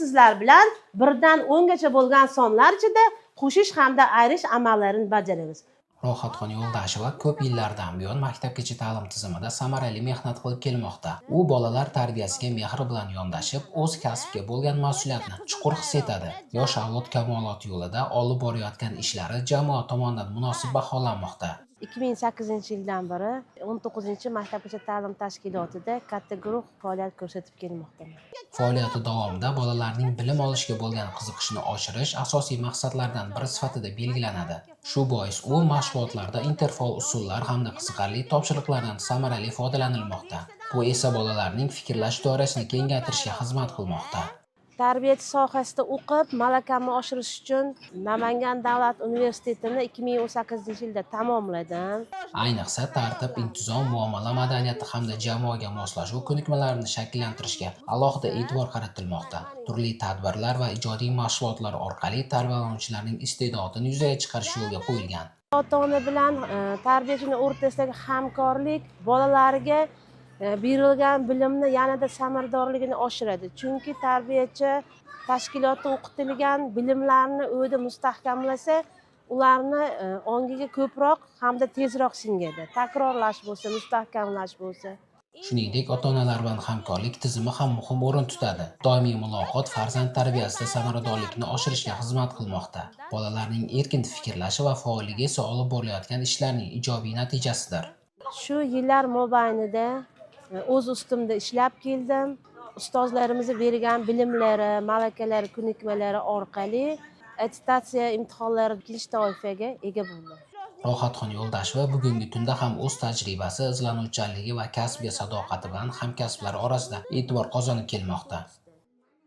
Sizlar bilan 1dan 10 gacha bo'lgan sonlar ichida qo'shish hamda ayirish amallarini bajaramiz. Rohatxon Yo'ldasheva ko'p yillardan buyon maktabgacha ta'lim tizimida samarali mehnat qilib kelmoqda. U bolalar tarbiyasiga mehr bilan yondashib, o'z kasbiga bo'lgan mas'uliyatni chuqur his etadi. Yosh avlod kamoloti yo'lida olib borayotgan ishlari jamoat tomonidan munosib baholanmoqda. 2008-yildan beri 19-maktabgacha ta'lim tashkilotida katta guruh faoliyat ko'rsatib kelmoqdaman. Faoliyati davomida bolalarning bilim olishga bo'lgan qiziqishini oshirish asosiy maqsadlardan biri sifatida belgilanadi. Shu bois u mashg'ulotlarda interfaol usullar hamda qiziqarli topshiriqlardan samarali foydalanilmoqda. Bu esa bolalarning fikrlash doirasini kengaytirishga xizmat qilmoqda. Tarbiyachi sohasida o'qib, malakamni oshirish uchun Namangan davlat universitetini 2018-yilda tamomladim. Ayniqsa, tartib, intizom, muomala madaniyati hamda jamoaga moslashuv ko'nikmalarini shakllantirishga alohida e'tibor qaratilmoqda. Turli tadbirlar va ijodiy mashg'ulotlar orqali tarbiyalanuvchilarning iste'dodini yuzaga chiqarish yo'lga qo'yilgan. Ota-ona bilan tarbiyachining o'rtasidagi hamkorlik bolalarga berilgan bilimni yanada samaradorligini oshiradi. Chunki tarbiyachi tashkilotda o'qitilgan bilimlarni o'zi mustahkamlasa, ularni ongiga ko'proq hamda tezroq singadi. Takrorlash bo'lsa, mustahkamlash bo'lsa. Shuningdek, ota-onalar bilan hamkorlik tizimi ham muhim o'rin tutadi. Doimiy muloqot farzand tarbiyasida samaradorlikni oshirishga xizmat qilmoqda. Bolalarning erkin fikrlashi va faolligi esa olib borilayotgan ishlarning ijobiy natijasidir. Shu yillar mobaynida o'z ustimda ishlab keldim. Ustozlarimiz bergan bilimlari, malakalari, ko'nikmalari orqali attestatsiya imtihonlari ikkinchi toifaga ega bo'ldim. Rohatxon Yo'ldasheva bugungi kunda ham o'z tajribasi, izlanuvchanligi va kasbga sadoqati bilan hamkasblari orasida e'tibor qozonib kelmoqda.